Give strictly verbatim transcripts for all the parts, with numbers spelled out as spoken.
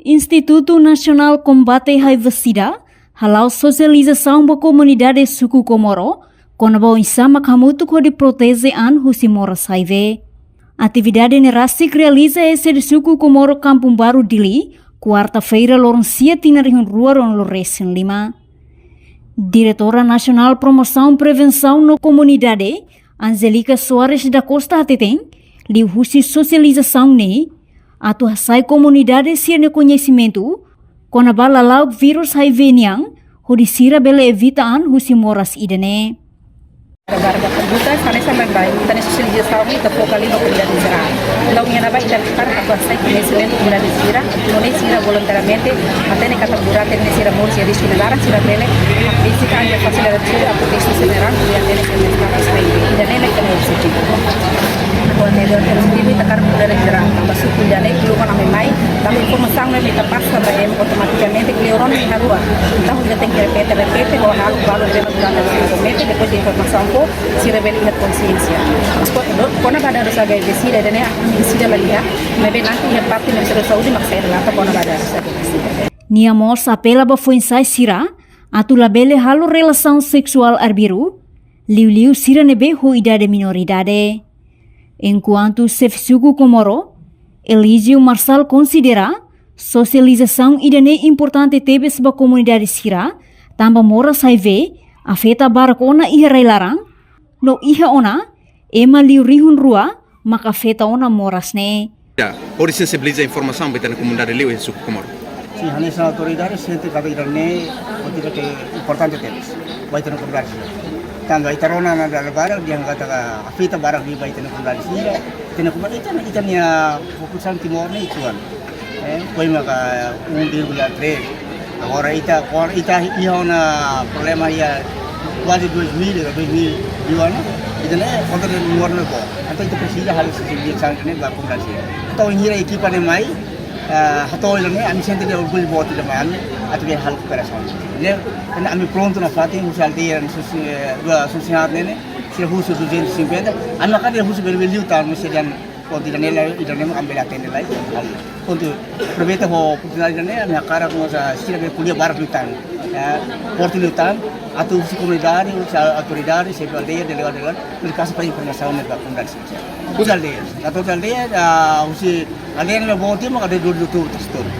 Institutu Nasionál Kombate Raiva-Sida hala'o sosializasaun ba komunidade suku Comoro kona-ba oinsá mak hamutuk hodi proteje an husi moras raiva. Atividade ne'e rasik realiza iha sede suku Comoro Kampung Baru, Dili, kuarta-feira, loron sia, tinan rihun rua ruanulu resin lima. Diretora Nasionál Promosaun Prevensaun no Komunidade, Angelica Soares da Costa, hateten, liuhusi sosializasaun ne'e, atu hasai komunidade sira-nia koñesimentu kona-ba lala'ok virus H I V nian, hodi sira bele evita an husi moras ida-ne'e. Barga pergunta, sana sampai baik. Ita-nia sosializasaun ne'e ita foka liu ba komunidade sira. Entaun, iha ne'ebá ita hakarak atu hasai koñesimentu komunidade sira, nune'e sira voluntariamente, hatene katak durante ne'e sira moris iha risku ne'e laran, sira bele, fisika nia fasilidade sira, atu tes sira ne'e ran, iha ne'e sira ne'e status H I V. Ida-ne'e mak ita-nia objetivu. Atu ita-nia objetivu ita hakarak komunidade sira, tanba suku ida-ne'e, belun ami mai, tanba informasaun ne'ebé ita pasa ba ema, automatikamente kleur ona iha rua. Entaun, ita tenke repete, repete, ho halo, halo, repete, durante ita repete, depois de informasaun fó, sira bele iha konsiénsia. Mas ko-, do-, kona-ba dadus H I V sida, ida-ne'e ami sida la iha, maibé nanti iha parte Ministériu Saúde mak sei relata kona-ba dadus H I V sida. Nia mós apela ba foin-sa'e sira atu labele halo relasaun seksuál arbiru, liuliu sira ne'ebé ho idade menoridade. Enkuantu xefe suku Comoro, Elísio Marçal, konsidera sosializasaun ida-ne'e importante tebes ba komunidade sira, tanba moras H I V afeta barak ona iha rai-laran, no iha ona ema liu rihun rua mak afeta ona moras ne'e. Ya, hodi sensibiliza informasaun ba ita-nia komunidade liu iha suku Comoro. Sin, hanesan autoridade sente katak ida-ne'e, buat ida ke importante tebes ba ita-nia komunidade sira. Tanba ita rona ona dala barak, dehan katak afeta barak liu ba ita-nia komunidade sira. Ita-nia komunidade, ita, ita-nia populasaun Timor ne'e uitoan. Eh, foin maka um vírgula três. Agora ita, agora ita iha ona problema iha kuaze dois mil, dois mil e um, ita-nia konta de morno ko. Entaun ita presiza halo sosializasaun ne'e ba komunidade sira. Entaun, iha ekipa ne'e mai, ah, hato'o ida-ne'e, ami sente orgullu boot ida mai ami, atu bele halo kooperasaun. Ne'e, ami prontu nafatin, husi aldeia, husi, eh, dua, husi ne'e, sira husu duzentos e cinquenta, ami kada husu bele bele liután, mas sira dehan, pontu ida-ne'e, ida-ne'e ami bele atende lai. Pontu, aproveita ho oportunidade ida-ne'e, ami hakarak mós sira bele ko'alia barak liután. Eh, forte liután, atu husi komunidade, husi autoridade, xefe aldeia, delegadu, delegadu, bele pasa ba informasaun ne'e ba komunidade sira. Husi aldeia, atu husi aldeia, ah, husi aldeia ne'ebé boot mak ada dua ratus tujuh puluh.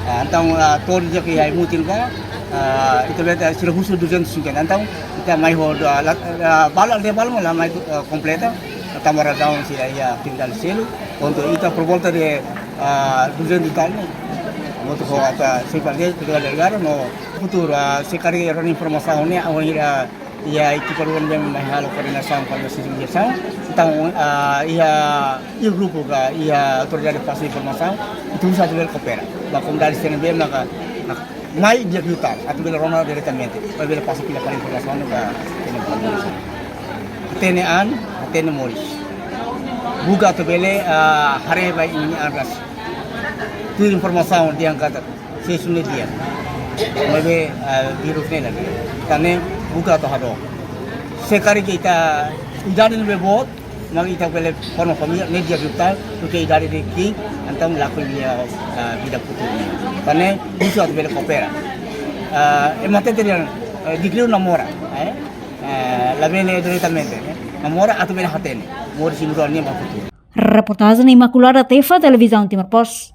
Ah, entaun, ah, to'o iha ke iha mutin ba, ah, ita bele, ah, sira husu duzentos e cinquenta. Entaun, ita mai ho, ah, la, ah, balu, aldeia balu mak la mai, ah, kompleta, tanba razaun sira iha atividade seluk, entaun ita por volta de, ah, duzentos e tal, entaun ho ita xefe aldeia, delegadu, delegadu, no futuru, ah, se karik rona informasaun ne'e, ah, iha ekipa rua ne'ebé mai halo koordenasaun para sosializasaun. Entaun, ah, iha, iha grupu ka, iha autoridade pasa informasaun, ita husu atu bele koopera. Ba komunidade sira ne'ebé maka, maka mai di'ak liután, atu bele rona diretamente, para bele pasa fila fali informasaun ba ita-nia komunidade. Hatene an, hatene moris. Buka atu bele, ah, haree ba imi-nia an rasik. Tuir informasaun dehan katak, se sune dia. Maibé, ah, virus ne'e la di'ak. Tan ne'e buka atu hadook. Se karik ita idade ne'ebé boot, mak ita bele forma família, ne'e di'ak liután, duké idade ne'e ki'ik, entaun lakohi nia, ah, vida futuru. Tan ne'e, husu atu bele koopera. Ah, ema hatete dehan, eh, di'ak liu namora, eh? Eh, labele diretamente, eh? Namora atu bele hatene, moris imi rua nian ba futuru. Reportajen Imaculada Tefa, Televizaun Timor Post.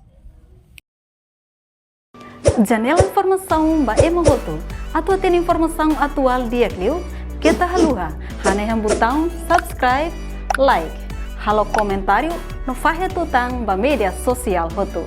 Janela informasaun ba ema hotu. Atu hatene informasaun atuál di'ak liu, keta haluha hanehan butaun subscribe, like, halo komentáriu no fahe tutan ba média sosiál hotu.